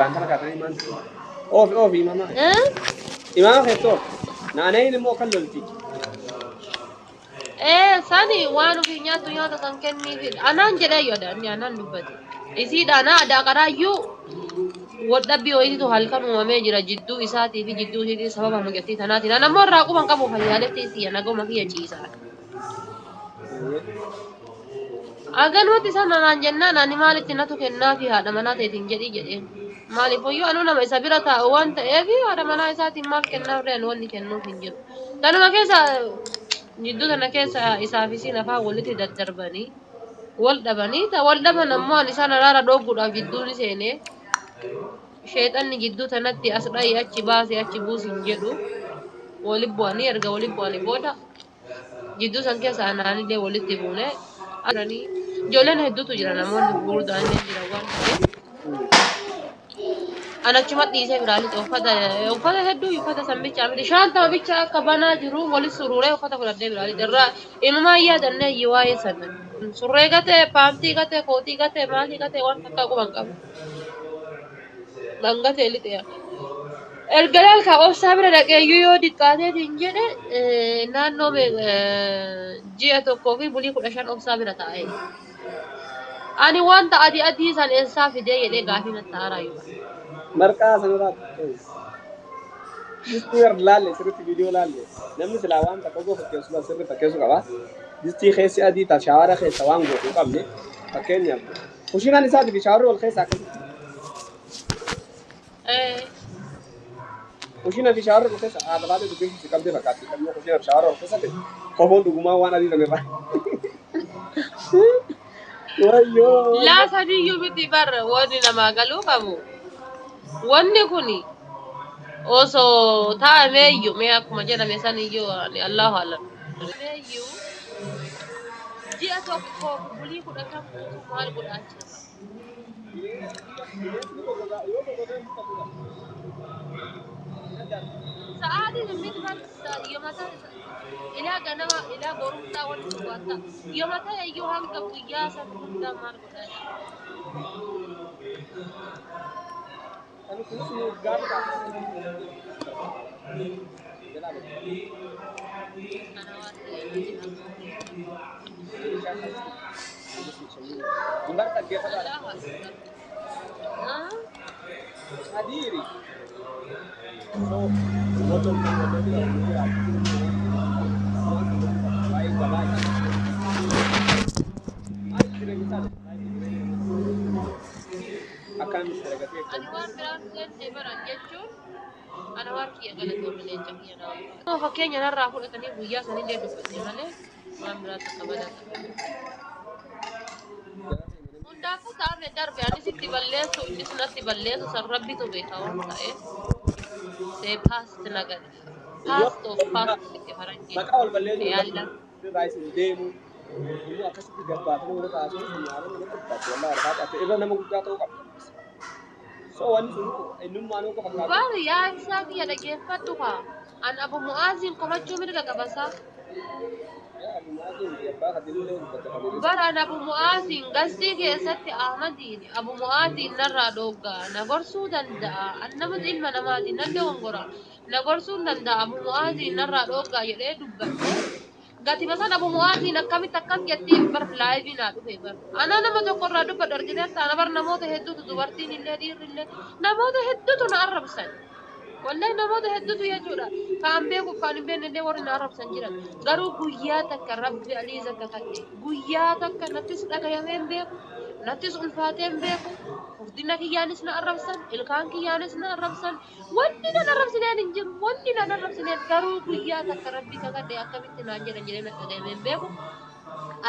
Paantala kaatanii maal? Oofi oofi imaama kee. Eh? Imaama keetti oofi. Naannayin immoo kan lolti. Ee sani waan ofii nyaattu nyaata san kenniifi anaan jedhee yoo inni anaan dubbate. Isiidha ana adaa qaraayyuu waldhabbii wayiitu halkan uumamee jira jidduu isaatii fi jidduu isiitii sababa mucattii tanaatiin. Ana immoo irraa quban qabu fayyaaletti tiyya naguma kiyya ciisa. Aganumatti isaan anaan jennaan ani maalitti natu kennaafi haadha manaa teetiin jedhii jedheen. Maaliif wayyoo anuu nama isa bira taa'u waan ta'eef haadha manaa isaatiin maaf kennaaf ree ani wanni kennuuf hin jiru. Tanuma keessa jidduu tana keessa isaaf isiin afaan walitti daddarbanii wal dhabanii ta wal dhaban ammoo ani isaan araara dhoogguudhaaf jidduun seenee sheexanni jidduu tanatti as dhayi achi baasi achi buusi hin jedhu wali bu'anii erga wali bu'anii booda jidduu san keessa anaanillee walitti buune jiranii ijoolleen hedduutu jira namoonni gurguddaan illee jira waan ta'eef an achuma dhiisee biraa lixe uffata uffata hedduu uffata san bichaa miti shaantama bicha akka banaa jiru wali suruuree uffata fudhadhee biraa lixe irraa inumaa yaadannee iyyuu waa'ee sana surree gatee paantii gatee kootii gatee maalii gatee waan takkaa quban qabu dhangatee lixe erga laalkaa obsaa bira dhaqeeyyuu yoo diqqaateetiin jedhe naannoo ji'a tokkoo fi bulii 15 obsaa bira taa'ee. Ani wanta adii adii san eessaa fidee jedhee gaafii natti haaraa yoo. Marqaa sanarraa distii warra laalle sirriitti viidiyoo laalle namni silaa waan takka ogoo fakkeessu baa sirri fakkeessu qaba. Distii keessi adii ta shaawara keessa waan gootu hin qabne fakkeenyaaf kushiinaan isaatii fi shaawarri wal keessa akkasitti. Kushiina fi shaawarri wal keessa haadha baatee dubbiin si qabdee fakkaatti. Kan immoo kushiina fi shaawarri wal keessa ta'e kofoon dhugumaa waan adii sanirraa. Wayyoo. Laa sadiyyuu miti bar wanni namaa galuu qabu. Wanni kuni osoo taa'ameeyyuu mee akkuma jedhame saniyyuu ani Allahu alam. Meeyyuu ji'a tokkoof bulii 15 guutuu maal godhaa jira? Sa'aatii miti bar yomata ilaa ganama ilaa borumtaa wanni sun waan ta'a. Yoma ta'e iyyuu hanga guyyaa san hundaa maal godhaa jira? Kan kunis nu gaafa ta'a. Kana waan ta'eef natti Gumbar dhaggeeffataadha. Allahu akbar. Ah? Kadiiri. So, moto waa'ee gabaa isaa. Maal jireenya isaa? Akkaan dalagatee Ani waan biraan jenne baran jechuun ana waan kiyya galatoomne leenca kiyya naa ulfaata. Fakkeenya narraa fudhatanii guyyaa sanillee dubbate malee waan biraa takka badaa takka. Hundaafuu taa'ame darbe anis itti balleessu innis natti balleessu san rabbitu beeka waan ta'eef. See past nagadha. Past of past itti faranjiin. Maqaa wal balleessu Yaalla. irraa isin deemu immoo akkasitti gabbaatanii wal kaasuu sun yaada namatti ulfaatu wallaahi alfaata irra nama guddaa ta'uu qabda. So wanni sun ennummaan akka fakkaatu. Bari yaa ibsaa kiyya dhaggeeffadhu kaa. An Abu Mu'aaziin komachuu mirga qaba saa. Bara an Abu Mu'aaziin gastii keessatti Ahmadiin Abu Mu'aaziin narraa dhooggaa na gorsuu danda'a. An nama ilma namaatiin nan dogongora. Na gorsuu hin danda'a Abu Mu'aaziin narraa dhooggaa jedhee dubbadhe. Gatima san Abu Mu'aaziin akkamitti akkas jettii bar laayivii naa dhufe bar. Ana nama tokko irraa dubbadhu argiteetta ana bar namoota hedduutu dubartiin illee dhiirri illee namoota hedduutu na arrabsan. Wallahi namoota hedduutu jechuudha. Kaan beekuuf kaan hin beekne illee warri na arrabsan jiran. Garuu guyyaa takka rabbi aliiza kakadhe. Guyyaa takka nattis dhagayamee hin beeku. Nattis ulfaatee hin beeku. Furdina kiyyaanis na arrabsan. Ilkaan kiyyaanis na arrabsan. Wanni nan arrabsineen hin jiru. Wanni nan arrabsineen garuu guyyaa takka rabbi kakadhe akkamitti naan jedhan jedhee na dhagayamee hin beeku.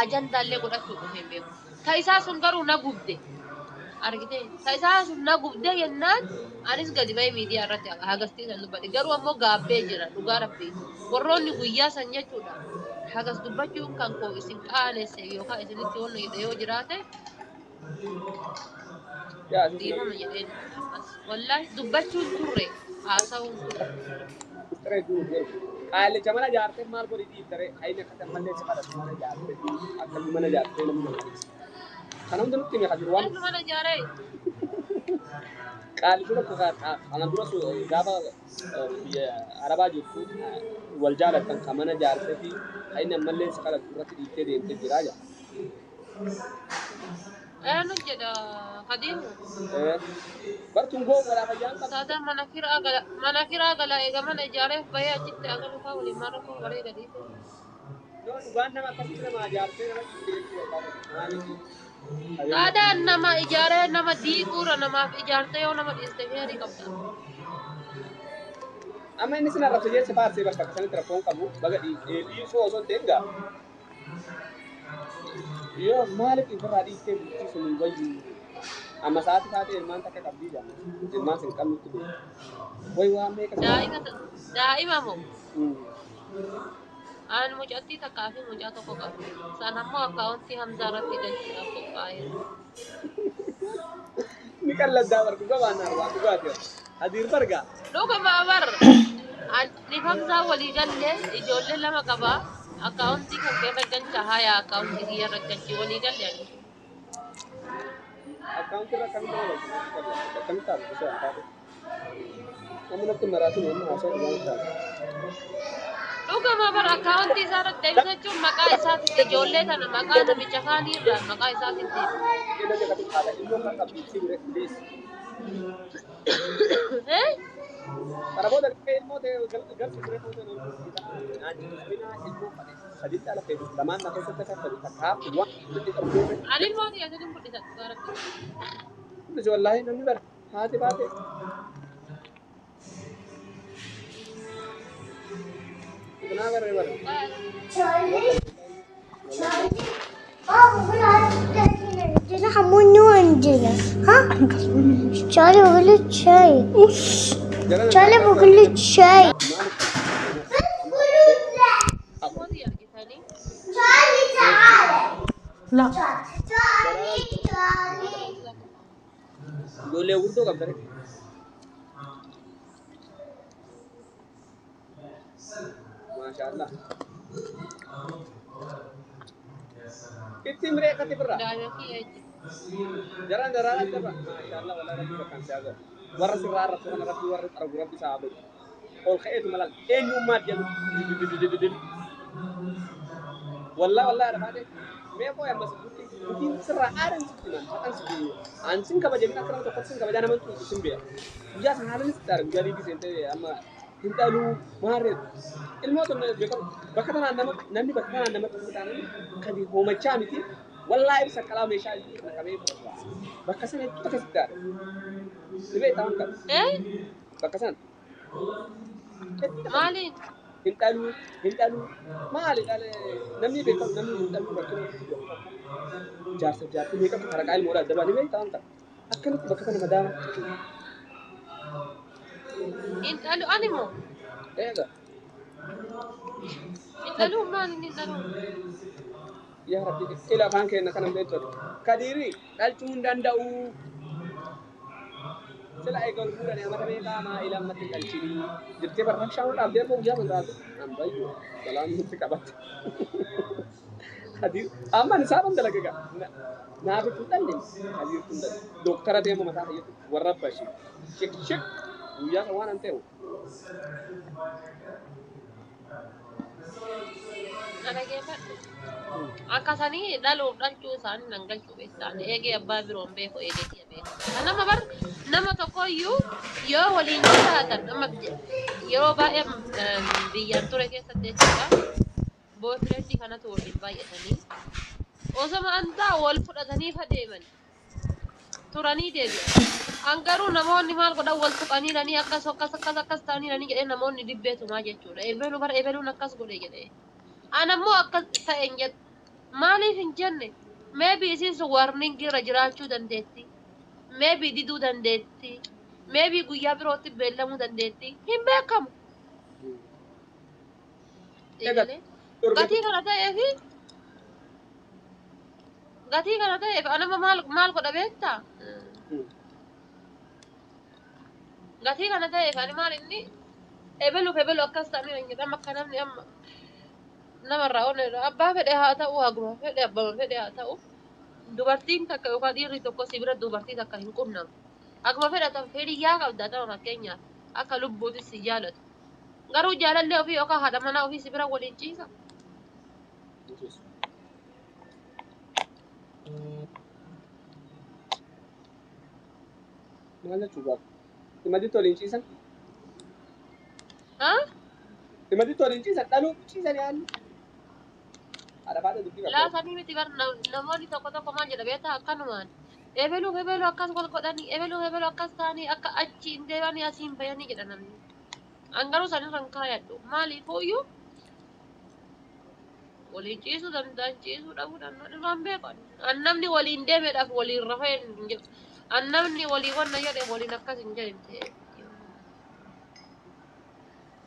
Ajandaallee godhachuu dhufee hin beeku. Ta isaa sun garuu na gubde. Argitee ta isaa sun na gubde jennaan anis gadi bahee miidiyaa irratti hagastii san dubbadhe. Garuu ammoo gaabbee jira dhugaa rabbii. Warroonni guyyaa san jechuudha. Hagas dubbachuun kan koo isin qaanesse yookaan isinitti wanna jedhe yoo jiraate dhiifama jedheen ammas. Wallaahi dubbachuun turre haasa'uun turre. Qaalicha mana ijaartee maal godhi dhiiftare hayni akka mallee si kadhatu mana ijaartee akkamii mana ijaartee namni nama dhiisa. Kana hunda nutti hime kadir waan Eenyu mana ijaaree? Qaalichi tokko kana dura gaafa biyya Arabaa jirtu wal jaalattan kan mana jaarsee fi kan inni ammallee si kadhatu irratti dhiiftee deemtee jira jaa. Eenyu jedha Kadiiru? Bartuun gowwaadhaa fayyaan qabdu. Saadaan mana kiraa gala mana kiraa gala eega mana ijaareef bahee achitti agalu faa waliin maal rakkoo bareeda dhiise. Yoo dhugaan nama akkasitti nama ijaarsee nama dhiiftee jechuu barbaada. Maaliif? Saadaan nama ijaaree nama diiguura namaaf ijaarte yoo nama dhiiste feerii qabda. Amma inni sin arrabse jecha faarsee bakka akkasanitti rakkoon qabu baga dhiisuu osoo hin ta'in gaa. Yoo maaliif ofirraa dhiiftee bultii sun hin wayyu? Amma sa'aatii taatee ilmaan takka qabdii jaa. Ilmaan sin qabnutti beeku. Way waan meeqa sin Daa'ima daa'ima moo? Aan mucattii takkaa fi mucaa tokko qaba. San ammoo akkaawuntii Hamzaa irratti galchuudhaaf qophaa'eera. Ni qalladdaa bar dhuga baannaan waan dhugaati. Hadiir bargaa. Dhuguma bar ani Hamzaa walii galle ijoollee lama qaba. Akkaawuntii kan kee irra galcha haya akkaawuntii kiyya irra galchi walii galle ani. Akkaawuntii irra akkamitti nama galchu? Akkamitti taatu osoo hin taate? Namni natti maraatin amma haasa'u dhugaa taate. Dhuguma bar akkaawuntii isaa irratti deebisa jechuun maqaa isaatiin ijoollee tana maqaa namicha kaanii irraa maqaa isaatiin deebisa. Namni akkamitti haadha ilmoo kan qabdu si bira dhiyeessi. Eh? Kana booda ilmoo ta'e galchu ture fuutee naan binaa ilmoo fadhe saditti ala feetu lamaan na keessatti akka fedhu takkaaf waan itti qabdu. Ani ilmoo dhiyeessanii mul'isa dhugaa rabbi. Kunis wallaahi namni bara haati baate. Kunaa garee bara. Charlie, Charlie, بابا عندنا حموني وعندنا ها Charlie بقول لك شاي. Charlie بقول لك شاي. Ilmoo argitanii. Charlie تعالى. لا. Charlie Charlie. Ijoollee guddoo qabdare. Maashaallah. Itti miree akkatti birraa. Daa'ima kiyya jechuudha. Jaraan daraaraa jaba. Maashaallah walaa rabbii bakkaan siyaa gahu. Warra sirraa arrabsu kana rabbii warra argu rabbi isaa haa godhu. Ol ka'eetu malal eenyummaa jedhu. Wallah wallah rafaate mee qoy ammas butiin sirraa aadan sitti man haqan sitti an sin kabaje min akka nama tokkotti sin kabajaa nama tuutu sin beeka. Guyyaa san haalan sitti aara guyyaa liigii seentee amma hin dhaluu maarree ilmoo tokko beekamu bakka tanaan nama namni bakka tanaan nama tokko taanaan kadi hoomachaa miti wallaa ibsa qalaa meeshaa kana qabee fudhatu. Bakka sana hedduu takka sitti aara. Ni beektaa waan qabu. Eh? Bakka sana. Hedduu takka Maaliin? hin dhaluu hin dhaluu maali dhale namni beekamu namni hin dhaluu rakkina jaarsa jaartii meeqatu faraqaa ilmoodha adda baanii beektaa waan qabu. Akkamitti bakka kana madaama? Hin dhalu ani moo? Eega. Hin dhaluu maal inni hin dhaluu? Yaa Rabbi ila afaan keenya kana hin beektu. Kadiiri dhalchuu hin danda'u. Sila eega ol fuudhanii amata meeqaa maa ila ammatti hin dhalchinii. Jettee bara rabshaa ol dhaabdee amma guyyaa sana taate. An bayyo balaan nutti qabatte. Kadiir amma ani saaban dalaga gaa. Naaf itti hin dhalle. Kadiir kun dhalle. Dooktara deemu mataa fayyadu warra bashi. Shik shik guyyaa sana waan an ta'e. Na dhageeffadhu. Akkasanii dhaluuf dhalchuu isaanii nan galchuu beektaan eegee abbaa biroon beeku eegee kiyya beeku. Nama bar nama tokkoyyuu yoo waliin jiraatan amma yeroo baay'ee biyyaan ture keessatti jechuudha. Boyfriendii kanatu waliin baay'atanii osoma antaa wal fudhatanii fa deeman turanii deebi'an. An garuu namoonni maal godhan wal tuqaniiranii akkas akkas akkas akkas ta'aniiranii jedhee namoonni dibbeetumaa jechuudha. Ebeeluu bara ebeeluun akkas godhe jedhee. An ammoo akkas ta'e hin jedhu. Maaliif hin jenne? Maybe isiin sun warning irra jiraachuu dandeetti. Maybe diduu dandeetti. Maybe guyyaa birootti beellamuu dandeetti. Hin beekamu. Egaa Eegalee. Gatii kana ta'eef anama maal maal godha beektaa? Gatii kana ta'eef ani maal inni ebeluuf ebelu akkas ta'anii hin jedhamu akka namni amma namarraa onne abbaa fedhe haa ta'u haguma fedhe abbama fedhe haa ta'u dubartiin takka yookaan dhiirri tokko si bira dubartii takka hin qunnamu. Akkuma fedhatan hiriyyaa qabda ta'u fakkeenyaaf akka lubbuutis si jaalatu. Garuu jaalallee ofii yookaan haadha manaa ofii si bira waliin ciisa. Maal jechuu gaafa? Himatitti waliin ciisan? Haa? Himatitti waliin ciisan dhaluu ciisan yaalli. Haadha faata dubbii qabda. Laasanii miti bar namoonni tokko tokko maal jedha beektaa akkanumaan. Ebeluu ebeluu akkas wal godhanii ebeluu ebeluu akkas ta'anii akka achi hin deebanii asii hin bayanii jedha namni. An garuu sanirra hin kaayadhu. Maaliifuyyuu waliin ciisuu danda'an ciisuu dhabuu danda'an irraan beeku. An namni waliin deemeedhaaf waliin rafee hin jedhu. An namni walii wanna jedhe waliin akkas hin jedhin ta'e.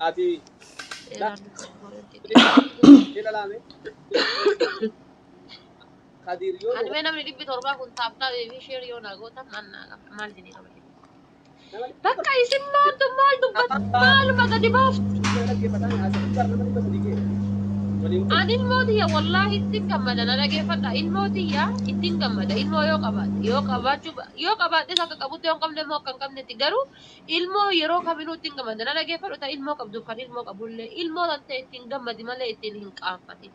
Ati Seeraan ilaalaame. Kadir yoo Ani mee namni 700 kun taaptaa fi sheer yoo naa gootan maal naa qaba maal isinii qaba? Nama Bakka isin maaltu maal dubbatu maaluma gadi baafti. dhaggeeffataan haasa'u bara nama 300 ga'e. Waliin Ani ilmoo tiyya wallaahi ittiin gammada na dhageeffadha. Ilmoo tiyya ittiin gammada ilmoo yoo qabaate yoo qabaachuu yoo qabaadhes akka qabutti yoo hin qabne immoo akka hin qabnetti garuu ilmoo yeroo kaminuu ittiin gammada na dhageeffadhu ta ilmoo qabduuf kan ilmoo qabullee ilmoo tan ta'e ittiin gammadi malee ittiin hin qaanfatin.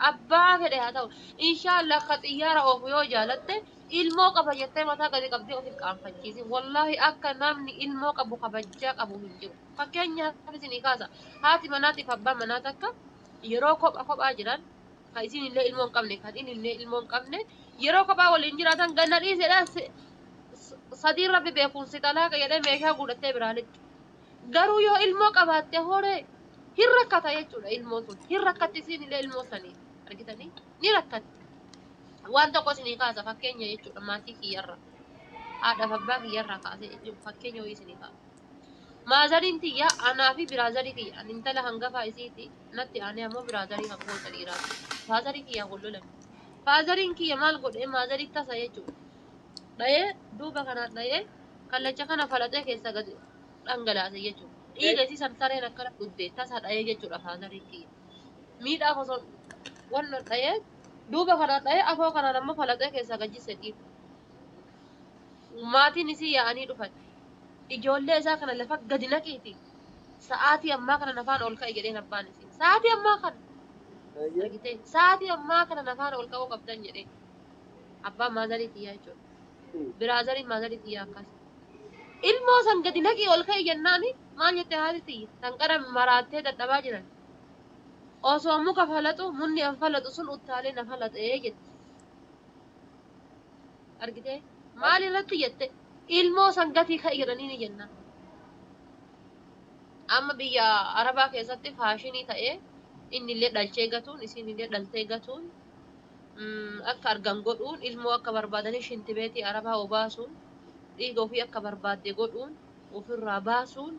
Abbaa fedhe haa ta'u inshaallah akka xiyyaara oofu yoo jaalatte ilmoo qaba jettee mataa gadi qabdee of hin qaanfachiisin. Wallaahi akka namni ilmoo qabu kabajaa qabu hin jiru. Fakkeenyaaf isinii kaasa haati manaatiif abbaan manaa takka yeroo kopha kophaa jiran kan isin illee ilmoo hin qabne kan inni illee ilmoo hin qabne yeroo kophaa waliin jiraatan ganna dhiisedha sadii rabbi beekuun si talaaqa jedhee meeshaa guuttattee biraa lixxu. Garuu yoo ilmoo qabaatte horee hin rakkata jechuudha ilmoon sun hin rakkatti isin illee ilmoo sanii argitanii ni rakkatti. Waan tokko isinii kaasa fakkeenya jechuudha maatii kiyyarra haadhaaf abbaa kiyyarraa kaasee jechuudha fakkeenya wayii isinii kaasa. Maazariin tiyya anaa fi biraazarii kiyya ani intala hangafaa isiiti natti aanee ammoo biraazarii kan goota dhiiraati. Faazarii kiyya wal lolan. Faazariin kiyya maal godhee maazarii tasa jechuudha. Dha'ee duuba kanaan dha'ee kallacha kana falaxee keessa gadi dhangalaase jechuudha. Dhiiga isii san sareen akkana dhugde tasa dha'ee jechuudha faazariin kiyya. Miidhaaf osoo wanna dha'ee duuba kanaan dha'ee afoo kanaan ammoo falaxee keessa gajjise dhiiga. Maatiin isii yaa'anii dhufan. Ijoollee isaa kana lafa gadi naqiiti. Sa'aatii ammaa kana nafaan ol ka'i jedheen abbaan isii. Sa'aatii ammaa kana argitee sa'aatii ammaa kana nafaan ol ka'uu qabdan jedheen. Abbaan maazarii tiyyaa jechuudha. Biraazariin maazarii tiyyaa akkas. Ilmoo san gadi naqii ol ka'i jennaani maal jette haati tiyya tanqara maraattee dadhabaa jiran. Osoo muka falaxu munni an falaxu sun uttaalee na falaxee jette. Argitee maal irratti jette ilmoo san gatii ka'i jedhanii ni jennaan. Amma biyya Arabaa keessatti faashinii ta'ee inni illee dhalchee gatuun isiin illee dhaltee gatuun akka argan godhuun ilmoo akka barbaadanii shintibeetii Arabaa obaasuun dhiiga ofii akka barbaadde godhuun ofirraa baasuun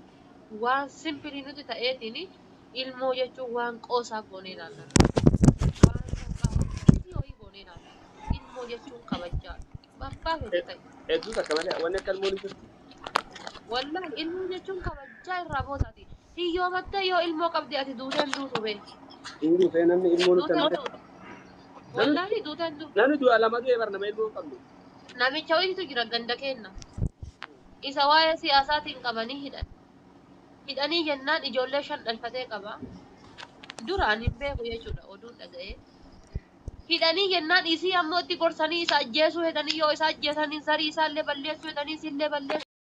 waan simpilii nuti ta'eetiin ilmoo jechuun waan qoosaa goonee ilaalla. Waan salphaa wayii goonee ilaalla. Ilmoo jechuun kabajaadha. Abbaa fedhe ta'e. Hedduu takka malee wanni akka ilmoon hin jirtu. Wallahi ilmoo jechuun kabajaa irraa boodaati. Hiyyoomattee yoo ilmoo qabde ati duuteen duutu beeki. Hin duute namni ilmoo nutti Duuteen hammate. duutu. Wallahi duuteen duutu. Namni du'a lama du'e bar nama ilmoo hin qabne. Namicha wayiitu jira ganda kenna. Isa waa'ee siyaasaatiin qabanii hidhan. Hidhanii jennaan ijoollee 5 dhalfatee qaba. Dura ani hin beeku jechuudha oduun dhaga'ee. Hidhanii jennaan isii ammoo itti gorsanii isa ajjeesuu hedanii yoo isa ajjeesanii zarii isaallee balleessuu hedanii isillee balleessuu.